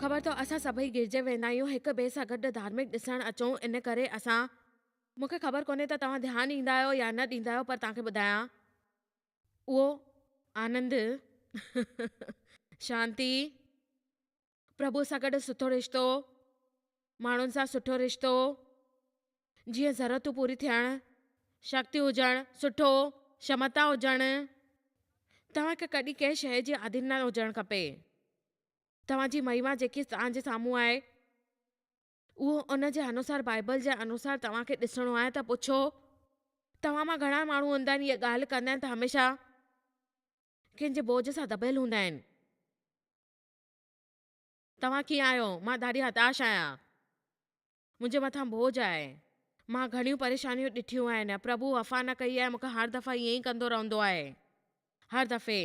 خبر اٿو اسان سڀئي گرجي ويندا آهيون هڪ ٻئي سان گڏ ڌارمڪ ڏسڻ اچون ان ڪري اسان. مون کي خبر ڪونهي ته توهان ڌيان ڏيندا آهيو يا نه ڏيندا آهيو پر توهان کي ٻڌايان اهو آنند شانتي پرڀو سان گڏ سٺو رشتو ماڻهن سان سٺو رشتو جيئن ضرورتون پوري ٿيڻ، شڪتي هجڻ، سٺو، شمتا هجڻ. توهان کي ڪڏهن ڪنهن شيء جي آڌين نه هجڻ کپي. توهان جي مهما جيڪي توهان جي سامهون آهي، اهو ان جي انوسار بائيبل جي انوسار توهان کي ڏسڻو آهي ته پڇو. توهان مان گهڻا ماڻهو هوندا آهن اها ڳالهه ڪندا آهن ته هميشه ڪنهن جي بوجهه سان دٻيل هوندا آهن. توهان ڪيئن آهيو؟ مان ڏاڍي هتاش آهيان. منهنجي مٿان بوجهه آهي. مان گهڻيون پريشانيون ڏٺيون آهن. پرڀو وفا نه ڪئي آهي، مون کي هر دفعي ائين ئي ڪندو رهندو آهي. هر دفعي.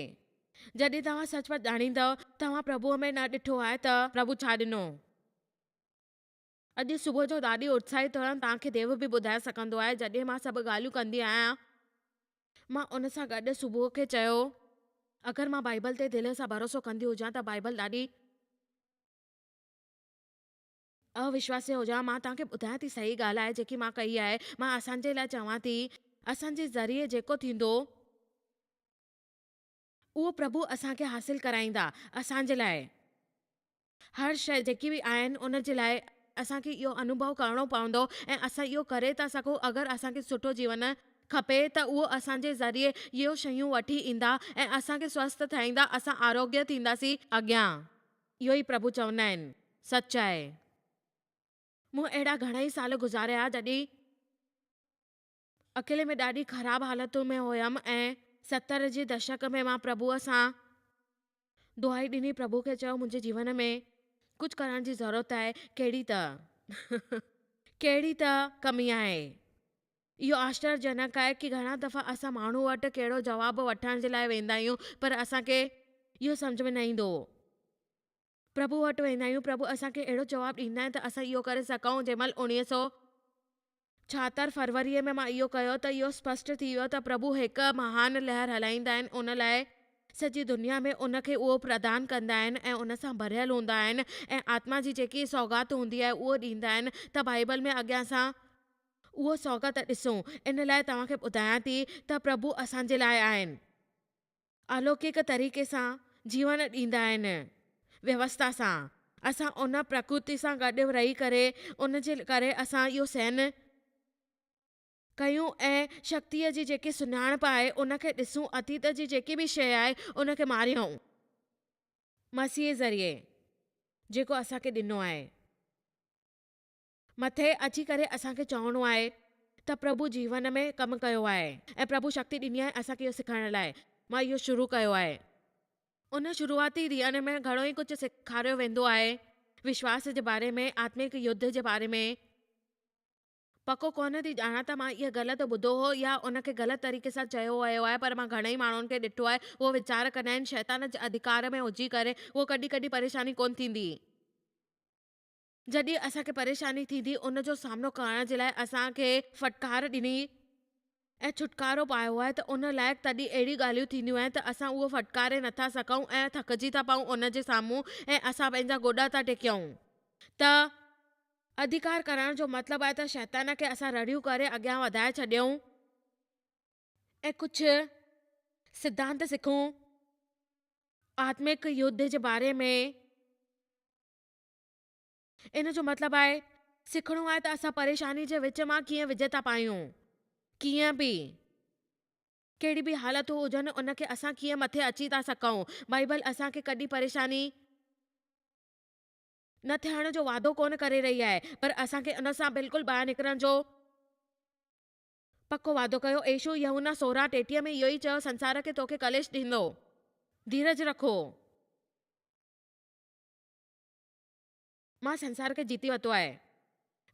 جڏهن توهان سچ پچ ڄاڻيندؤ، توهان پرڀوء ۾ نه ڏٺو آهي ته پرڀو ڇا ڏنو. اڄ صبح جو ڏاڍي اتساهت هيم، توهان کي ديو به ٻڌائي سگهندو آهي، جڏهن مان سڀ ڳالهيون ڪندي آهيان. مان ان سان گڏ صبح کي چيو. اگر مان بائيبل تي دل سان ڀروسو ڪندي هجان ته بائيبل ڏاڍي. اوشواسي هجان، مان توهان کي ٻڌايان ٿي صحيح ڳالهه آهي جيڪي مان ڪئي آهي، مان اسان جي لاء چوان ٿي، اسان جي ذريعي جيڪو ٿيندو، اهو پرڀو اسان کي حاصل ڪرائيندا، اسان جي لاء هر شيء جيڪي به آهن ان جي لاء اسان کي اهو انوڀو ڪرڻو پوندو ۽ اسان اهو ڪري ٿا سگهون اگر اسان کي سٺو جيون کپي ته اهو اسان جي ذريعي اهو شيون وٺي ايندا ۽ اسان کي سوسٿ ٺاهيندا، اسان آروگيه ٿينداسين اڳيان. اهو ئي پرڀو چوندا آهن، سچ آهي. مون اهڙا گهڻائي سال گذاريا جڏهن اڪيلي ۾ ڏاڍي خراب حالتن ۾ هيم ۽ 70 جي دشڪ ۾ مان پرڀوء سان دعائي ڏني پرڀو کي چيو منهنجي جيون ۾ ڪجهه ڪرڻ جي ضرورت آهي ڪهڙي ته ڪهڙي ته ڪمي آهي. اهو آشچرجنڪ آهي ڪي گهڻا دفعا اسان ماڻهو وٽ ڪهڙو جواب وٺڻ جي لاء ويندا آهيون پر اسان کي اهو سمجهه ۾ نه ايندو. پرڀو وٽ ويندا آهيون پرڀو اسان کي اهڙو جواب ڏيندا آهن ته اسان اهو ڪري سگهون جنهن مهل 1976 فروريء ۾ مان اهو ڪيو ته اهو اسپشٽ ٿي ويو ته پرڀو هڪ مهان لهر هلائيندا آهن ان لاء سڄي دنيا ۾ ان کي اهو پردان ڪندا آهن ۽ ان سان ڀريل هوندا آهن ۽ آتما جي جيڪي سوغات هوندي آهي اهو ڏيندا آهن ته بائيبل ۾ اڳيان سان اهو سوغات ڏسون، ان لاء توهان کي ٻڌايان ٿي ته پرڀو اسان جي لاء آهن. الوڪڪ طريقي سان جيون ڏيندا آهن، ويوسٿا سان. اسان ان پرڪرتي سان گڏ رهي ڪري ان جي ڪري اسان اهو سهن ڪيون ۽ شڪتيء جي جيڪي سڃاڻپ آهي ان کي ڏسون، اتيت جي جيڪي به شيء آهي ان کي ماريون. مسيح ذريعي جيڪو اسان کي ڏنو آهي. مٿي اچي ڪري اسان کي چوڻو آهي ته پرڀو جيون ۾ ڪم ڪيو آهي ۽ پرڀو شڪتي ڏني آهي اسان کي اهو سکڻ لاء مان اهو شروع ڪيو آهي. ان شروعاتي ڏينهن ۾ گهڻو ئي ڪجهه سيکاريو ويندو آهي وشواس جي باري ۾ آتمڪ يڌ جي باري ۾. پڪو ڪونه ٿي ڄاڻان ته مان اهي غلط ٻڌو هو يا ان کي غلط طريقي سان چيو ويو آهي پر مان گهڻئي ماڻهن کي ڏٺو آهي اهو ويچار ڪندا آهن شيطان جي اڌڪار ۾ هجي ڪري اهو ڪڏهن ڪڏهن پريشاني ڪونه ٿيندي. جڏهن اسان کي پريشاني ٿيندي ان جو سامنو ڪرڻ جي لاء اسان کي ڦٽڪار ڏني ۽ ڇوٽڪارو پايو آهي ته ان لائق تڏهن اهڙيون ڳالهيون ٿينديون آهن ته اسان اهو ڦٽڪاري نٿا سگهون ۽ ٿڪجي ٿا پئون ان جي سامهون ۽ اسان پنهنجا گوڏا ٿا ٽيڪيون ته اڌڪار ڪرڻ جو مطلب آهي ته شيطان کي اسان رڙيون ڪري اڳيان وڌائي ڇڏيون ۽ ڪجهه سڌانت سکون آتمڪ يڌ جي باري ۾. ان جو مطلب آهي، سکڻو آهي ته اسان پريشاني جي وچ مان ڪيئن وجهه ٿا پايون، ڪيئن به، ڪهڙي به حالتون هجن ان کي اسان ڪيئن مٿي اچي ٿا سگهون. بائيبل اسان کي ڪڏهن پريشاني نه ٿيڻ جو وعدو ڪونه ڪري رهي آهي، پر اسان کي ان سان بلڪل ٻاهر نڪرڻ جو پڪو وعدو ڪيو. يسوع يوحنا 16:33 ۾ اهو ئي چيو، سنسار کي توکي ڪليش ڏيندو. ڌيرج رکو. مان سنسار کي جيتي ورتو آهي.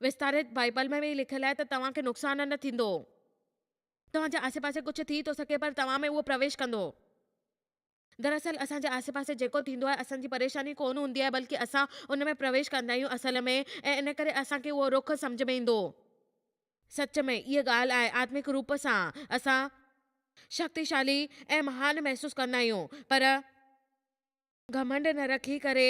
وستارت بائيبل ۾ به لکيل آهي ته توهان کي نقصان نه ٿيندو. توهان جي آسي پاسي ڪجهه ٿي ٿو سگهي پر توهان ۾ اهو پرويش ڪندو. دراصل اسان جي آسي پاسي جيڪو ٿيندو آهي اسان جي پريشاني ڪونه هوندي آهي بلڪه اسان ان ۾ پرويش ڪندا آهيون اصل ۾ ۽ ان ڪري اسان کي اهو رخ سمجهه ۾ ايندو. سچ ۾ اها ڳالهه آهي آتمڪ روپ سان اسان شڪتيشالي ۽ مهان محسوس ڪندا آهيون پر. گهمنڊ نه رکي ڪري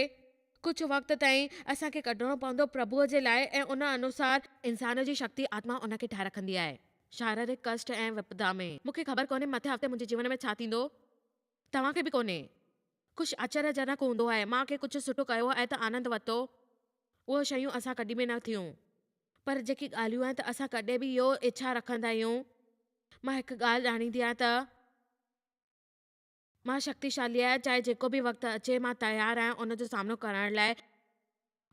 ڪجهه وقت تائين اسان کي ڪڍڻو پوندو پرڀوء جي لاء ۽ ان انوسار. انسان جي شڪتي آتما ان کي ٺاهي رکندي آهي. شاريرڪ ڪشٽ ۽ وپدا ۾. مون کي خبر ڪونهي مٿين هفتي منهنجي جيون ۾ ڇا ٿيندو. توهان کي به ڪونهي. ڪجهه آچريه جنڪ هوندو آهي. مان ڪي ڪجهه سٺو ڪيو آهي ته آنند ورتو. اهي شيون اسان ڪڏهن به نه ٿيون. پر جيڪي ڳالهيون آهن ته اسان ڪڏهن به اهو اڇا رکندا آهيون. مان هڪ ڳالهه ڄاڻيندي آهيان ته. مان شڪتيشالي آهيان، چاهي جيڪو به وقت اچي، مان تيار آهيان ان جو سامنو ڪرڻ لاء.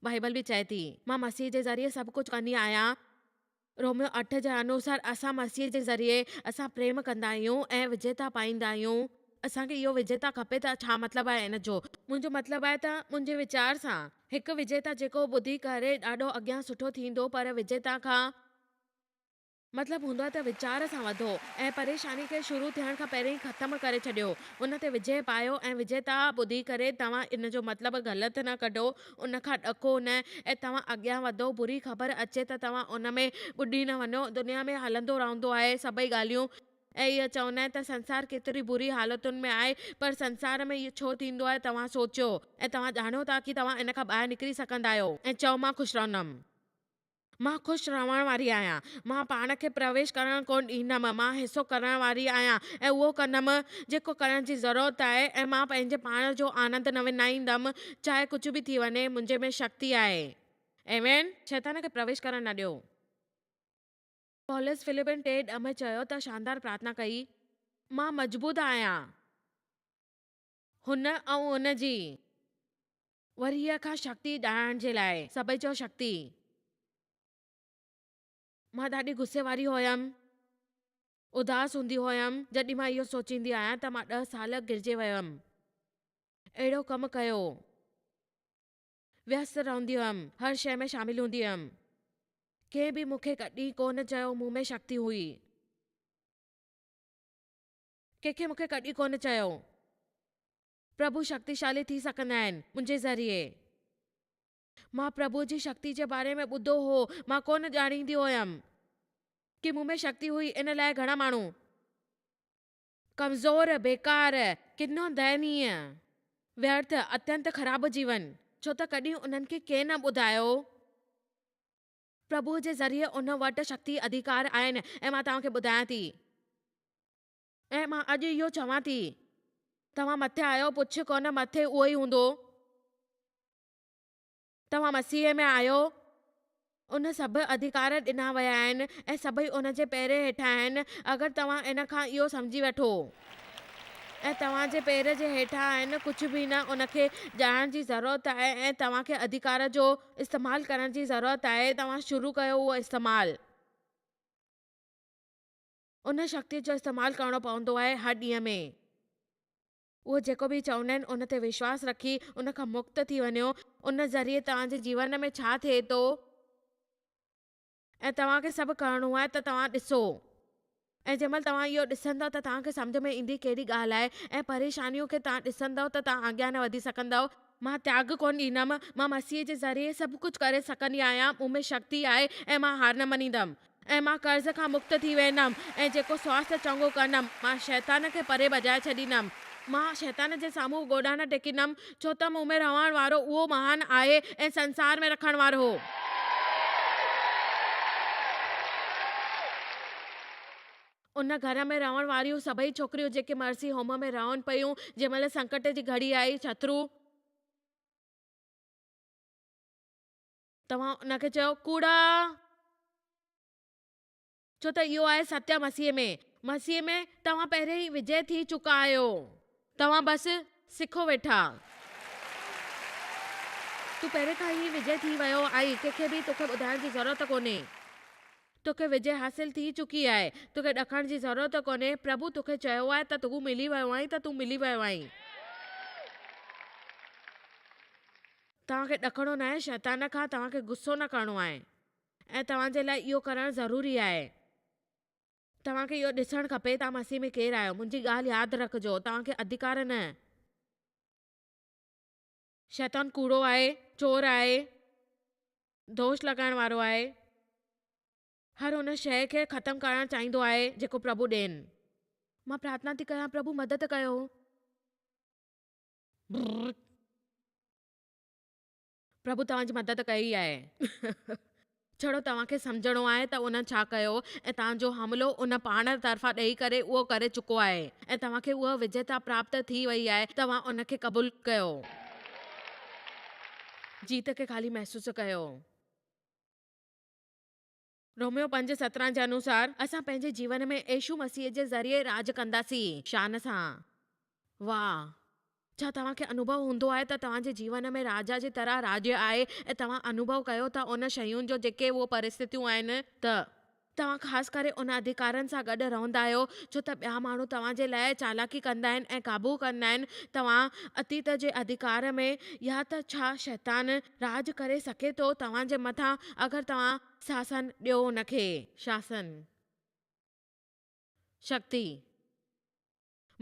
بائيبل به چئي ٿي. مان مسيح جي ذريعي سڀ ڪجهه ڪندي آهيان. روميو اٺ جي انوسار اسان مسيح جي ذريعي اسان پريم ڪندا آهيون ۽ وجيتا پائيندا آهيون. اسان کي اهو وجيتا کپي ته ڇا مطلب آهي ان جو؟ منهنجو مطلب آهي ته منهنجي ويچار سان هڪ وجيتا جيڪو ٻڌي ڪري ڏاڍو اڳيان سٺو ٿيندو پر وجيتا کان. مطلب هوندو آهي ته ويچار سان وڌو ۽ پريشاني کي شروع ٿيڻ کان پهرين ئي ختم ڪري ڇڏيو، ان تي وجهه پايو ۽ وجيتا ٻڌي ڪري توهان ان جو مطلب غلط نه ڪڍو، ان کان ڏڪو نه ۽ توهان اڳيان وڌو، بري خبر اچي ته توهان ان ۾ ٻڏي نه وڃو، دنيا ۾ هلندو رهندو آهي سڀئي ڳالهيون ۽ اهي چوندا آهن ته سنسار ڪيتري بري حالتن ۾ آهي پر سنسار ۾ اهو ڇو ٿيندو آهي توهان سوچيو ۽ توهان ڄاڻو ٿا ڪي توهان ان کان ٻاهر نڪري سگهندا آهيو ۽ چئو مان خوش رهندم. مان خوش رهڻ واري آهيان. مان پاڻ کي پرويش ڪرڻ ڪونه ڏيندم. مان حصو ڪرڻ واري آهيان ۽ اهو ڪندم جيڪو ڪرڻ جي ضرورت آهي ۽ مان پنهنجي پاڻ جو آنند نه وڃائيندم، چاهي ڪجهه به ٿي وڃي، منهنجي ۾ شڪتي آهي. آمين. شيطان کي پرويش ڪرڻ نه ڏيو. پولس فلپين 3:10 ۾ چيو ته شاندار پرارٿنا ڪئي. مان مضبوط آهيان. هن ۽ ان جي. ورهيه کان شڪتي ڄاڻڻ جي لاء. سڀئي چئو شڪتي. مان ڏاڍي غصي واري هيم. اداس هوندي هيم. جڏهن مان اهو سوچيندي آهيان ته مان ڏهه سال گرجي ويم. اهڙو ڪم ڪيو. ويست رهندي هيم. هر شيء ۾ شامل هوندي هيم. ڪنهن به مون کي ڪڏهن ڪونه چيو مون ۾ شڪتي هئي. ڪنهن کي مون کي ڪڏهن ڪونه چيو. پرڀو شڪتيشالي ٿي سگهندا آهن منهنجي ذريعي. مان پرڀوء جي شڪتي جي باري ۾ ٻڌو هو، مان ڪونه ڄاڻيندي هيم ڪي مون ۾ شڪتي هئي، ان لاء گهڻا ماڻهو. ڪمزور، بيڪار، ڪنو دينيه، ويرٿ، اتينت خراب جيون، ڇو ته ڪڏهن انهن کي ڪنهن نه ٻڌايو. پرڀوء جي ذريعي ان وٽ شڪتي اڌيڪار آهن ۽ مان توهان کي ٻڌايان ٿي. ۽ مان اڄ اهو چوان ٿي. توهان مٿي آهيو، پڇ ڪونه مٿي اهو ئي هوندو. توهان مسيح ۾ آهيو، ان سڀ اڌيڪار ڏنا ويا آهن ۽ سڀئي ان جي پيري هيٺان آهن، اگر توهان ان کان اهو سمجهي وٺو. ۽ توهان جي پير جي هيٺان آهن، ڪجهه به نه ان کي ڄاڻڻ جي ضرورت آهي ۽ توهان کي اڌيڪار جو استعمال ڪرڻ جي ضرورت آهي، توهان شروع ڪيو اهو استعمال. ان شڪتيء جو استعمال ڪرڻو پوندو آهي هر ڏينهن ۾. اهو جيڪو به چوندا آهن ان تي وشواس رکي ان کان مڪت ٿي وڃو. ان ذريعي توهان جي جيون ۾ ڇا ٿئي ٿو ۽ توهان کي سڀ ڪرڻو آهي ته توهان ڏسو ۽ جنهن مهل توهان اهو ڏسندؤ ته توهان کي سمجهه ۾ ايندي ڪهڙي ڳالهه آهي ۽ پريشانيون کي توهان ڏسندؤ ته توهان اڳيان نه وڌي سگهندؤ. مان تياڳ ڪونه ڏيندم. مان مسيح جي ذريعي سڀ ڪجهه ڪري سگهندي آهيان. مون ۾ شڪتي آهي ۽ مان هار نه مڃيندم. ۽ مان قرض کان مڪت ٿي ويندم ۽ جيڪو سواسٿ چڱو ڪندم، مان شيطان کي پري ڀڄائي ڇڏيندم. مان شيطان جي سامهون گوڏا نه ٽيڪيندم، ڇو ته مون ۾ رهڻ وارو اهو مهان آهي ۽ سنسار ۾ رکڻ وارو. ان گهر ۾ رهڻ واريون سڀئي ڇوڪريون جيڪي مرسي هوم ۾ رهن پيون، جنهن مهل سنڪٽ جي گهڙي آئي، شترو. توهان ان کي چيو، ڪوڙا! ڇو ته اهو آهي ستيه مسيح ۾. مسيح ۾ توهان پهرين ئي وجئه ٿي چڪا آهيو. توهان بس سکو ويٺا. تون پهرين کان ئي وجئه ٿي ويو آهين، ڪنهن کي به توکي ٻڌائڻ جي ضرورت ڪونهي. توکي وجئه حاصل ٿي چڪي آهي، توکي ڏکڻ جي ضرورت ڪونهي. پرڀو توکي چيو آهي ته تون ملي ويو آهين ته تون ملي ويو آهين. توهان کي ڏڪڻو ناهي، شيطان کان توهان کي غصو نه ڪرڻو آهي ۽ توهان جي لاء اهو ڪرڻ ضروري آهي. توهان کي اهو ڏسڻ کپي توهان مسيح ۾ ڪير آهيو. منهنجي ڳالهه ياد رکجو، توهان کي اڌڪار نه. شيطان ڪوڙو آهي، چور آهي، دوش لڳائڻ وارو آهي. هر ان شيء کي ختم ڪرڻ چاهيندو آهي جيڪو پرڀو ڏين. مان پرارٿنا ٿي ڪيان، پرڀو مدد ڪيو. پرڀو توهان جي مدد ڪئي آهي. ڇڙو توهان کي سمجهڻو آهي ته ان ڇا ڪيو ۽ توهان جو حملو ان پاڻ طرفان ڏئي ڪري اهو ڪري چڪو آهي ۽ توهان کي اها وجيتا پراپت ٿي وئي آهي توهان ان کي قبول ڪيو. جيت کي خالي محسوس ڪيو. روميو 5:17 جي انوسار اسان پنهنجي جيون ۾ يسوع مسيح جي ذريعي راڄ ڪنداسين. شان سان. واهه! ڇا توهان کي انوڀو هوندو آهي ته توهان جي جيون ۾ راجا جي طرح راڄ آهي ۽ توهان انوڀو ڪيو ٿا ان شين جو جيڪي اهو پرسٿتيون آهن ته توهان خاص ڪري ان اڌڪارن سان گڏ رهندا آهيو ڇو ته ٻيا ماڻهو توهان جي لاء چالاڪي ڪندا آهن ۽ قابو ڪندا آهن توهان اتيت جي اڌڪار ۾ يا ته ڇا شيطان راڄ ڪري سگهي ٿو توهان جي مٿان اگر توهان شاسن ڏيو ان کي. شاسن. شڪتي.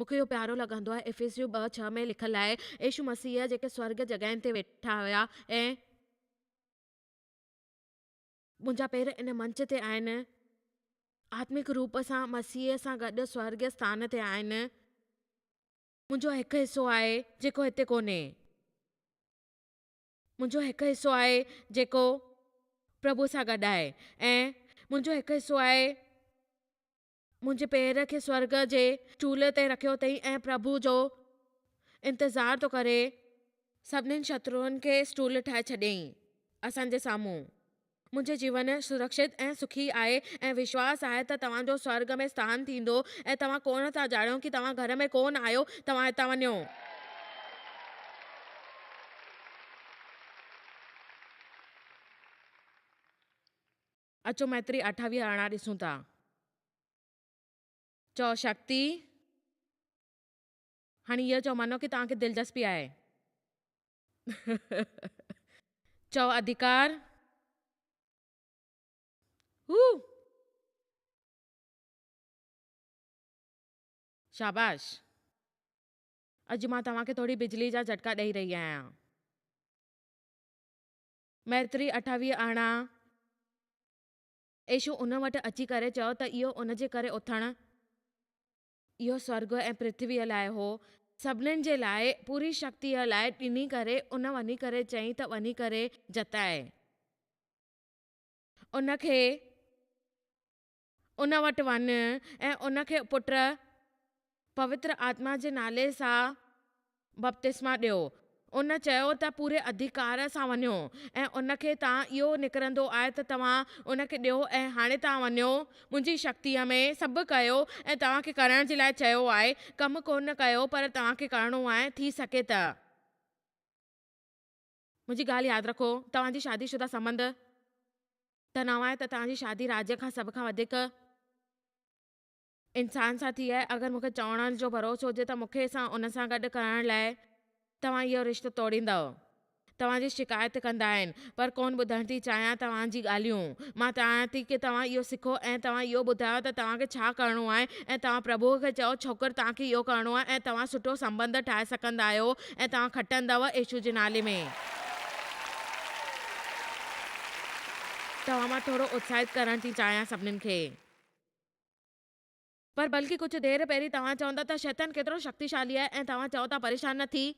مون کي اهو پيارو لڳندو آهي افيسيون 2:6 ۾ لکيل آهي يسوع مسيح جيڪي سورڳ جڳهين تي ويٺا هيا ۽ منهنجا پير ان منچ تي آهن آتمڪ روپ سان مسيح سان گڏ سورڳ اسٿان تي آهن منهنجو هڪ حصو آهي جيڪو هتي ڪونهي منهنجو هڪ حصو آهي جيڪو پرڀو سان گڏ آهي ۽ منهنجو هڪ حصو آهي منهنجي پير کي سورڳ جي چولهه تي رکيو اٿئي ۽ پرڀو جو انتظار ٿو ڪري. سڀنين شتروئن کي اسٽول ٺاهي ڇڏيائين اسان جي سامهون. منهنجو جيون سرڪشت ۽ سکي آهي ۽ وشواس آهي ته توهان جو سورڳ ۾ اسٿان ٿيندو ۽ توهان ڪونه ٿا ڄاڻيو ڪي توهان گهر ۾ ڪونه آهيو، توهان هتان وڃو. اچو مئتري 28 18 ڏسون ٿا. چئو شڪتي. هاڻي اهو چئو مانو ڪي توهان کي دلچسپي آهي. چئو اڌڪار. هو. شاباش. اڄ مان توهان کي ٿوري بجلي جا جهٽڪا ڏئي رهي آهيان. مئتري 28 18. يسوع ان وٽ اچي ڪري چيو ته اهو ان جي ڪري اٿڻ. اهو سورڳ ۽ پرٿويء لاء هو. سڀنين جي لاء پوري شڪتيء لاء ڏني ڪري ان وڃي ڪري چيائين ته وڃي ڪري جتاء ان کي ان وٽ وڃ ۽ ان کي پٽ پوتر آتما جي نالي سان بپتسما ڏيو. ان چيو ته پوري اڌيڪار سان وڃو ۽ ان کي تان اهو نڪرندو آهي ته توهان ان کي ڏيو ۽ هاڻي توهان وڃو منهنجي شڪتيء ۾ سڀ ڪيو ۽ توهان کي ڪرڻ جي لاء چيو آهي ڪم ڪونه ڪيو پر توهان کي ڪرڻو آهي ٿي سگهي ته منهنجي ڳالهه ياد رکو توهان جي شادي شده سنٻنڌ تناء آهي ته توهان جي شادي راجيه کان سڀ کان وڌيڪ انسان سان ٿي آهي اگر مون کي چوڻ جو ڀروسو هجي ته مون کي سان ان سان گڏ ڪرڻ لاء توهان اهو رشتو توڙيندؤ توهان جي شڪايت ڪندا آهن پر ڪونه ٻڌڻ ٿي چاهيان توهان جي ڳالهيون مان چاهيان ٿي ڪي توهان اهو سکو ۽ توهان اهو ٻڌايو ته توهان کي ڇا ڪرڻو آهي ۽ توهان پرڀوء کي چئو ڇوڪر توهان کي اهو ڪرڻو آهي ۽ توهان سٺو سنٻنڌ ٺاهي سگهندا آهيو ۽ توهان کٽندؤ يسوع جي نالي ۾. توهان مان ٿورو اتساهت ڪرڻ ٿي چاهيان سڀنين کي. پر بلڪه ڪجهه دير پهرين توهان چوندا ته شيطان ڪيترو شڪتيشالي آهي ۽ توهان چئو ٿا پريشان نه ٿي.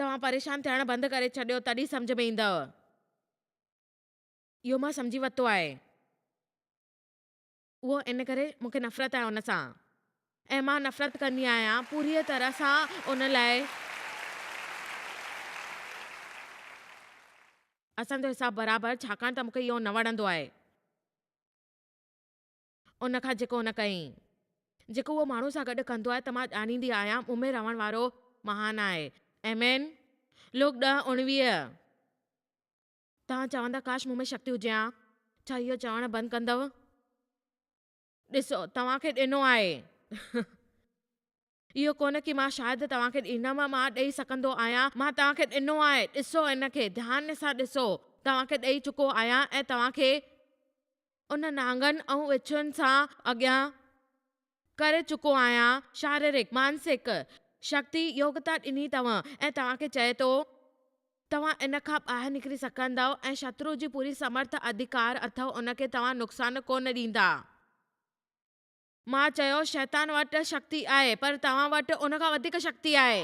توهان پريشان ٿيڻ بند ڪري ڇڏيو تڏهن سمجهه ۾ ايندؤ. اهو مان سمجهي ورتو آهي. اهو ان ڪري مون کي نفرت آهي ان سان ۽ مان نفرت ڪندي آهيان پوريء طرح سان ان لاء. اسان جو حساب برابر ڇاڪاڻ ته مون کي اهو نه وڻندو آهي. ان کان جيڪو ان ڪيائين. جيڪو اهو ماڻهو سان گڏ ڪندو آهي ته مان ڄاڻيندي آهيان مون ۾ رهڻ وارو مهان آهي. آمين. لوڪ 10، 19. توهان چوندا ڪاش مون ۾ شڪتي هجي ها. ڇا اهو چوڻ بند ڪندؤ؟ ڏسو، توهان کي ڏنو آهي. اهو ڪونه ڪي مان شايد توهان کي ڏيندم، مان ڏئي سگهندو آهيان، مان توهان کي ڏنو آهي، ڏسو ان کي، ڌيان سان ڏسو، توهان کي ڏئي چڪو آهيان ۽ توهان کي ان نانگن ۽ وڇون سان اڳيان ڪري چڪو آهيان، شاريرڪ، مانسڪ شڪتي، يوگتا ڏني اٿئون ۽ توهان کي چئي ٿو، توهان ان کان ٻاهر نڪري سگهندؤ ۽ شترو جي پوري سمرٿ اڌڪار اٿئو ان کي توهان نقصان ڪونه ڏيندا. مان چيو، شيطان وٽ شڪتي آهي، پر توهان وٽ ان کان وڌيڪ شڪتي آهي.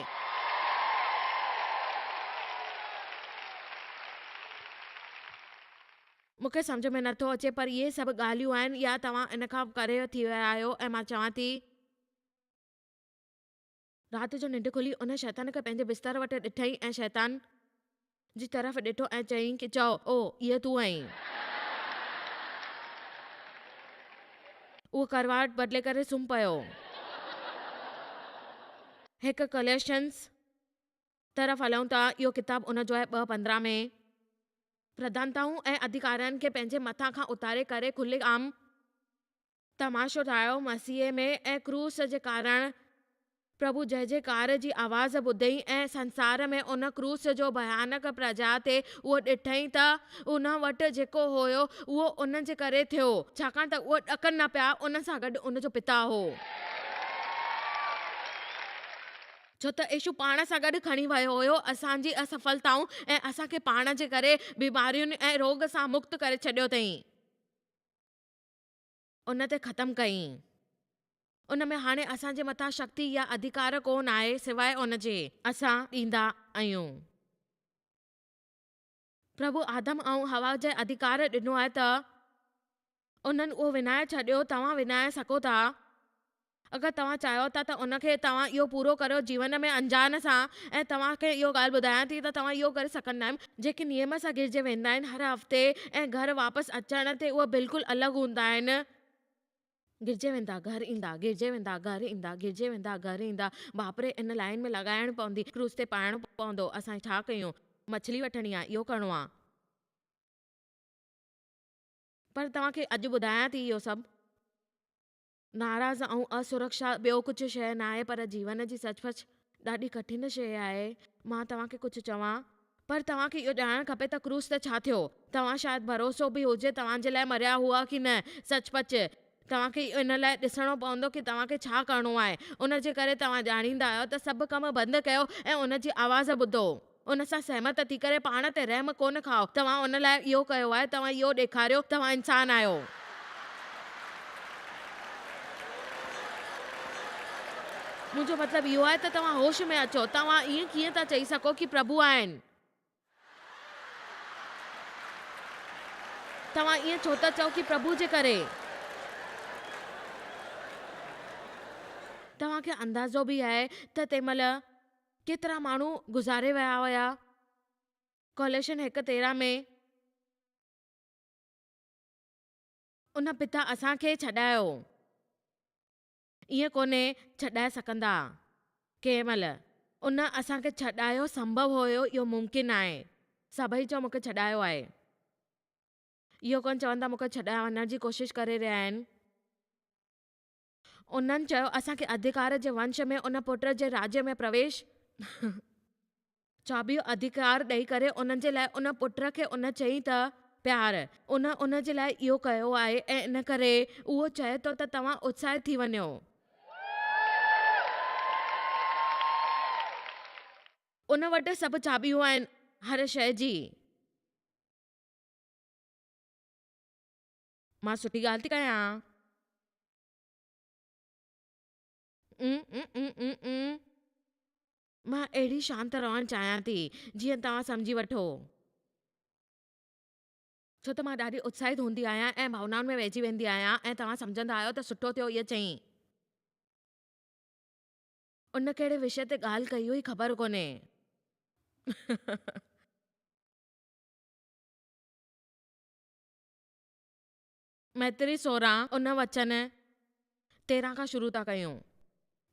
مون کي سمجهه ۾ نٿو اچي پر اهي سڀ ڳالهيون آهن يا توهان ان کان پري ٿي ويا آهيو ۽ مان چوان ٿي. رات جو ننڊ کلي ان شيطان کي پنهنجي بستر وٽ ڏٺائين ۽ شيطان جي طرف ڏٺو ۽ چيائين ڪي چئو، او، اهي تون آهين. اهو ڪرواٽ بدلي ڪري سمهه پيو. هڪ ڪليشنز طرف هلون ٿا، اهو ڪتاب ان جو آهي 2:15 ۾. پرڌانتائون ۽ اڌڪارين کي پنهنجي مٿان کان اتاري ڪري کلي عام تماشو ٺاهيو. مسيح ۾ ۽ ڪروس جي ڪارڻ پرڀو جئه جئڪار جي آواز ٻڌئي ۽ سنسار ۾ ان ڪروس جو ڀيانڪ پرجاء تي اهو ڏٺئي ته ان وٽ جيڪو هيو اهو ان جي ڪري ٿيو، ڇاڪاڻ ته اهو ڏڪن نه پيا، ان سان گڏ ان جو پتا هو. ڇو ته يسوع پاڻ سان گڏ کڻي ويو هيو اسان جي اسڦلتائون ۽ اسان کي پاڻ جي ڪري بيمارين ۽ روڳ سان مڪت ڪري ڇڏيو اٿئين. ان تي ختم ڪئين. ان ۾ هاڻي اسان جي مٿان شڪتي يا اڌڪار ڪو ناهي سواء ان جي. اسان ڏيندا آهيون. پرڀو آدم ۽ حوا جي اڌڪار ڏنو آهي ته انهن اهو وڃائي ڇڏيو، توهان وڃائي سگهو ٿا. اگر توهان چاهيو ٿا ته ان کي توهان اهو پورو ڪريو جيون ۾ انجان سان ۽ توهان کي اهو ڳالهه ٻڌايان ٿي ته توهان اهو ڪري سگهندا آهيو. جيڪي نيم سان گهيرجي ويندا آهن هر هفتي ۽ گهر واپس اچڻ تي اهي بلڪل الڳ هوندا آهن. گهيرجي ويندا گهر ايندا گهيرجي ويندا گهر ايندا گهيرجي ويندا گهر ايندا باپ ري ان لائين ۾ لڳائڻ پوندي ڪروز تي پائڻو پوندو اسان ڇا ڪيون مڇلي وٺڻي آ اهو ڪرڻو آ. پر توهان کي اڄ ٻڌايان ٿي اهو سڀ. ناراض ۽ اسرڪشا ٻيو ڪجهه شيء ناهي پر جيون جي سچ پچ ڏاڍي ڪٺن شيء آهي. مان توهان کي ڪجهه چوان پر توهان کي اهو ڄاڻڻ کپي ته ڪروس تي ڇا ٿيو. توهان شايد ڀروسو به هجي توهان جي لاء مريا هئا ڪي نه. سچ پچ توهان کي ان لاء ڏسڻو پوندو ڪي توهان کي ڇا ڪرڻو آهي. ان جي ڪري توهان ڄاڻيندا آهيو ته سڀ ڪم بند ڪيو ۽ ان جي آواز ٻڌو. ان سان سهمت ٿي ڪري پاڻ تي رحم ڪونه کائو. توهان ان لاء اهو ڪيو آهي، توهان اهو ڏيکاريو، توهان انسان آهيو. منهنجو مطلب اهو آهي ته توهان هوش ۾ اچو. توهان ائين ڪيئن ٿا چئي سگهو ڪي پرڀو آهن؟ توهان ائين ڇو ٿا چئو ڪي پرڀو جي ڪري؟ توهان کي اندازو به آهي ته تنهن مهل ڪيترا ماڻهو گذاري ويا هيا. ڪوليشن 1:13 ۾. ان پتا اسان کي ڇڏايو. ائين ڪونهي ڇڏائي سگهندا. ڪنهن مهل. ان اسان کي ڇڏايو سنڀو هيو اهو ممڪن آهي. سڀئي چئو مون کي ڇڏايو آهي. اهو ڪونه چوندا مون کي ڇڏايو وڃڻ جي ڪوشش ڪري رهيا آهن. انهن چيو، اسان کي اڌڪار جي ونش ۾ ان پٽ جي راڄ ۾ پرويش چاٻيون اڌڪار ڏئي ڪري انهن جي لاء ان پٽ کي ان چئي ته پيار ان ان جي لاء اهو ڪيو آهي ۽ ان ڪري اهو چئي ٿو ته توهان اتساهت ٿي وڃو. ان وٽ سڀ چاٻيون آهن هر شيء جي. مان سٺي ڳالهه ٿي ڪيان. مان اهڙي شانت رهڻ چاهيان ٿي جيئن توهان سمجهي وٺو. ڇو ته مان ڏاڍي اتساهت هوندي آهيان ۽ ڀاونائن ۾ وهجي ويندي آهيان ۽ توهان سمجهندا آهيو ته سٺو ٿيو ائين چئين. ان ڪهڙي وشي تي ڳالهه ڪئي هئي خبر ڪونهي. مئتري 16 ان وچن 13 کان شروع ٿا ڪيون.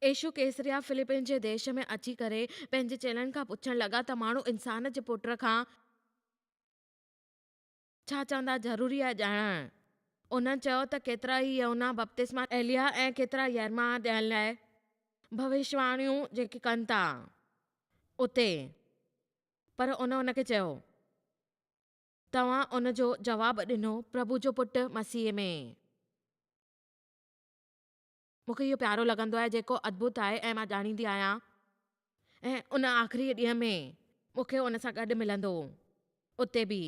يسوع قيصريه فلپين جي ديش ۾ اچي ڪري پنهنجي چيلن کان پڇڻ لڳا ته ماڻهو انسان جي پٽ کان ڇا چوندا ضروري آهي ڄاڻڻ. انهن چيو ته ڪيترا ئي يوحنا بپتسما ايلياه ۽ ڪيترا يرمياه ڏيڻ لاء ڀوشواڻيون جيڪي ڪن ٿا اتي. پر ان ان کي چيو. توهان ان جو جواب ڏنو، پرڀو جو پٽ مسيح ۾. مون کي اهو پيارو لڳندو آهي جيڪو ادڀت آهي ۽ مان ڄاڻيندي آهيان ۽ ان آخري ڏينهن ۾ مون کي ان سان گڏ ملندو اتي به.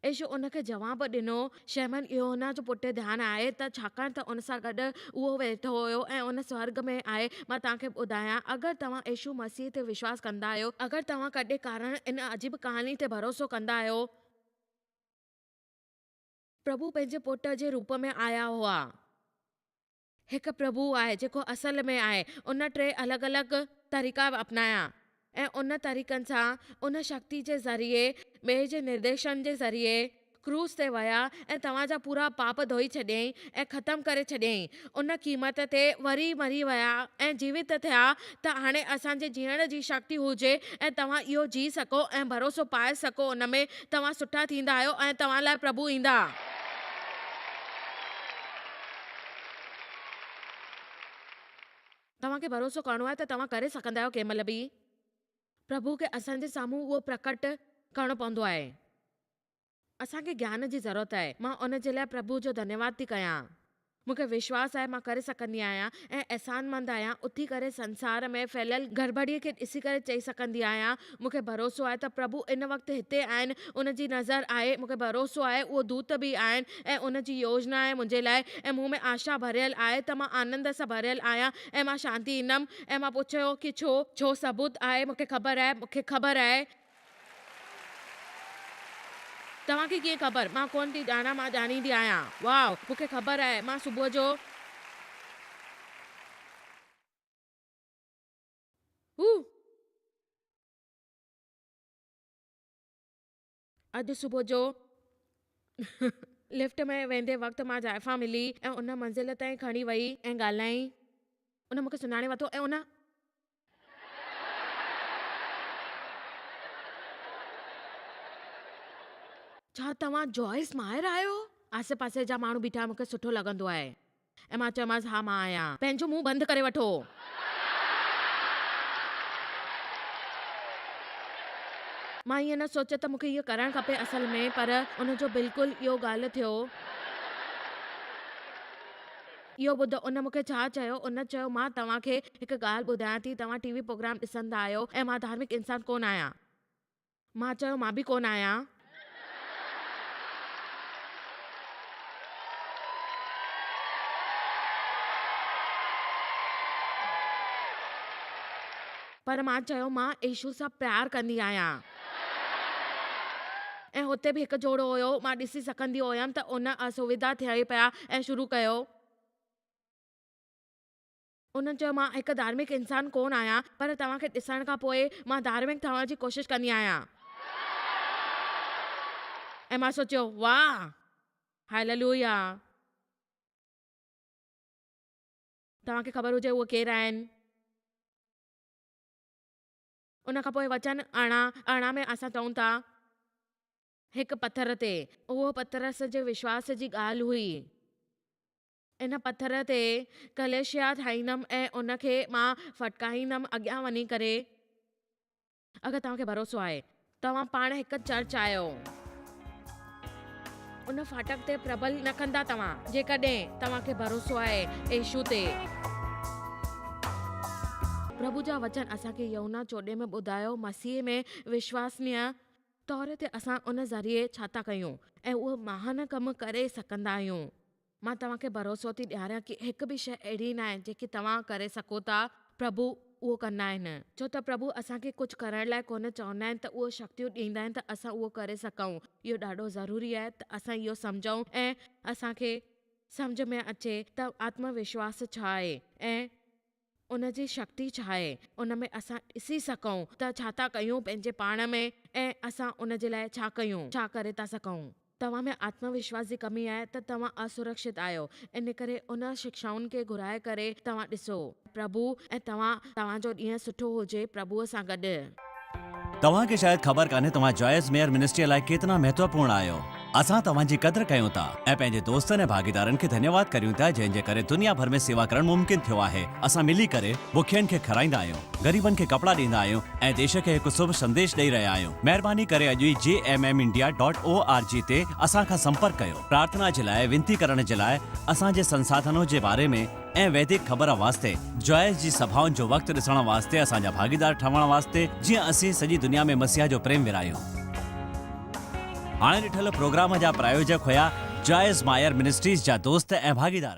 يسوع ان کي جواب ڏنو، شيمن يوحنا جو پٽ ڌيان آهي ته ڇاڪاڻ ته ان سان گڏ اهو ويٺو هيو ۽ ان سورڳ ۾ آهي، مان توهان کي ٻڌايان، اگر توهان يسوع مسيح تي وشواس ڪندا آهيو، اگر توهان ڪڏهن ڪارڻ ان عجيب ڪهاڻي تي ڀروسو ڪندا آهيو. پرڀو پنهنجي پٽ جي روپ ۾ آيا هئا. هڪ پرڀو آهي جيڪو اصل ۾ آهي. ان ٽي الڳ الڳ طريقا اپنايا ۽ ان طريقن سان ان شڪتي جي ذريعي ٻئي جي نرديشن جي ذريعي ڪروس تي ويا ۽ توهان جا پورا پاپ ڌوئي ڇڏيائين ۽ ختم ڪري ڇڏيائين. ان قيمت تي وري مري ويا ۽ جيوت ٿيا ته هاڻي اسان جي جيئڻ جي شڪتي هجي ۽ توهان اهو جي سگهو ۽ ڀروسو پائي سگهو ان ۾ توهان سٺا ٿيندا آهيو ۽ توهان لاء پرڀو ايندا. توهان کي ڀروسو ڪرڻو آهي ته توهان ڪري سگهندا آهيو ڪنهن مهل به پرڀو کي اسان جي سامهون اهو پرڪٽ ڪرڻو پوندو آهي. اسان کي گيان جي ضرورت آهي. مان ان جي لاء پرڀو جو ڌنيواد ٿي ڪيان. مون کي وشواس آهي مان ڪري سگهندي آهيان ۽ احسانمند آهيان. اٿي ڪري سنسار ۾ ڦهليل گڙٻڙي کي ڏسي ڪري چئي سگهندي آهيان، مون کي ڀروسو آهي ته پرڀو ان وقت هتي آهن، ان جي نظر آهي، مون کي ڀروسو آهي اهو دوت به آهن ۽ ان جي يوجنا آهي منهنجي لاء ۽ مون ۾ آشا ڀريل آهي ته مان آنند سان ڀريل آهيان ۽ مان شانتي ايندم ۽ مان پڇيو ڪي ڇو؟ ڇو ثبوت آهي، مون کي خبر آهي، مون کي خبر آهي. توهان کي ڪيئن خبر؟ مان ڪونه ٿي ڄاڻان، مان ڄاڻيندي آهيان. واء! مون کي خبر آهي، مان صبح جو. هو! اڄ صبح جو لفٽ ۾ ويندي وقت مان زائفان ملي ۽ ان منزل تائين کڻي وئي ۽ ڳالهائين. ان مون کي سڃاڻي ورتو ۽ ان. ڇا توهان جوائس ماهر آهيو؟ آسي پاسي جا ماڻهو بيٺا مون کي سٺو لڳندو آهي. ۽ مان چيومانس ها مان آهيان. پنهنجو منهن بند ڪري وٺو. مان ائين نه سوچيو ته مون کي اهو ڪرڻ کپي اصل ۾ پر ان جو بلڪل اهو ڳالهه ٿيو. اهو ٻڌ، ان مون کي ڇا چيو؟ ان چيو، مان توهان کي هڪ ڳالهه ٻڌايان ٿي، توهان ٽي وي پروگرام ڏسندا آهيو ۽ مان ڌارمڪ انسان ڪونه آهيان. مان چيو، مان به ڪونه آهيان. پر مان چيو، مان يسوع سان پيار ڪندي آهيان. ۽ هتي به هڪ جوڙو هيو. مان ڏسي سگهندي هيم ته ان اسويڌا ٿئي پيا ۽ شروع ڪيو. انهن چيو، مان هڪ ڌارمڪ انسان ڪونه آهيان، پر توهان کي ڏسڻ کان پوء مان ڌارمڪ ٺهڻ جي ڪوشش ڪندي آهيان. ۽ مان سوچيو، واهه! هيللويا! توهان کي خبر هجي اهي ڪير آهن؟ ان کان پوء وچن 18، 18 ۾ اسان چئون ٿا. هڪ پٿر تي. اهو پطرس جي وشواس جي ڳالهه هئي. ان پٿر تي ڪليسيا ٺاهيندم ۽ ان کي مان ڦٽڪائيندم اڳيان وڃي ڪري. اگر توهان کي ڀروسو آهي. توهان پاڻ هڪ چرچ آهيو. ان ڦاٽڪ تي پربل نه ڪندا توهان. جيڪڏهن توهان کي ڀروسو آهي يسوع تي. پرڀو جا وچن اسان کي يوحنا 14 ۾ ٻڌايو مسيح ۾ وشواسنيه طور تي اسان ان ذريعي ڇا ٿا ڪيون ۽ اهو مهان ڪم ڪري سگهندا آهيون. مان توهان کي ڀروسو ٿي ڏياريان ڪي هڪ به شيء اهڙي ناهي جيڪي توهان ڪري سگهو ٿا، پرڀو اهو ڪندا آهن. ڇو ته پرڀو اسان کي ڪجهه ڪرڻ لاء ڪونه چوندا آهن ته اهو شڪتيون ڏيندا آهن ته اسان اهو ڪري سگهون. اهو ڏاڍو ضروري آهي ته اسان اهو سمجهون ۽ اسان کي سمجهه ۾ اچي ته آتم وشواس ڇا آهي ۽ ان جي شڪتي ڇا آهي، ان ۾ اسان ڏسي سگهون ته ڇا ٿا ڪيون پنهنجي پاڻ ۾ ۽ اسان ان جي لاء ڇا ڪيون، ڇا ڪري ٿا سگهون. توهان ۾ آتم وشواس جي ڪمي آهي ته توهان اسرڪشت آهيو، ان ڪري ان شڪشائن کي گهرائي ڪري توهان ڏسو. پرڀو ۽ توهان، توهان جو ڏينهن سٺو هجي پرڀوء سان گڏ. توهان کي شايد خبر ڪانهي توهان جوائس ميئر منسٽريء لاء ڪيتنا مهتوپورڻ آهيو. اسان توهان جي قدر ڪيون ٿا ۽ پنهنجي دوستن ۽ ڀاڳيدارن کي ڌنيواد ڪريون ٿا جنهن جي ڪري دنيا ڀر ۾ سيوا ڪرڻ ممڪن ٿيو آهي. اسان ملي ڪري بکين کي کارائيندا آهيون، غريبن کي ڪپڙا ڏيندا آهيون ۽ ديش کي هڪ شڀ سنديش ڏئي رهيا آهيون. مهرباني ڪري اڄ ئي J M M India dot O R G تي اسان کان سمپرڪ ڪيو. پرارٿنا جي لاء وينتي ڪرڻ جي لاء اسان جي سنساڌنو جي باري ۾ ۽ ويدڪ خبر واسطي جوائس جي سڀائن جو وقت ڏسڻ واسطي اسان جا ڀاڳيدار ٺهڻ واسطي جيئن اسين سڄي دنيا ۾ مسيح جو پريم ورهايون. هاڻي ڏٺل پروگرام جا پرايوجڪ هيا جوائس مائر منسٽريز جا دوست ۽ ڀاڳيدار.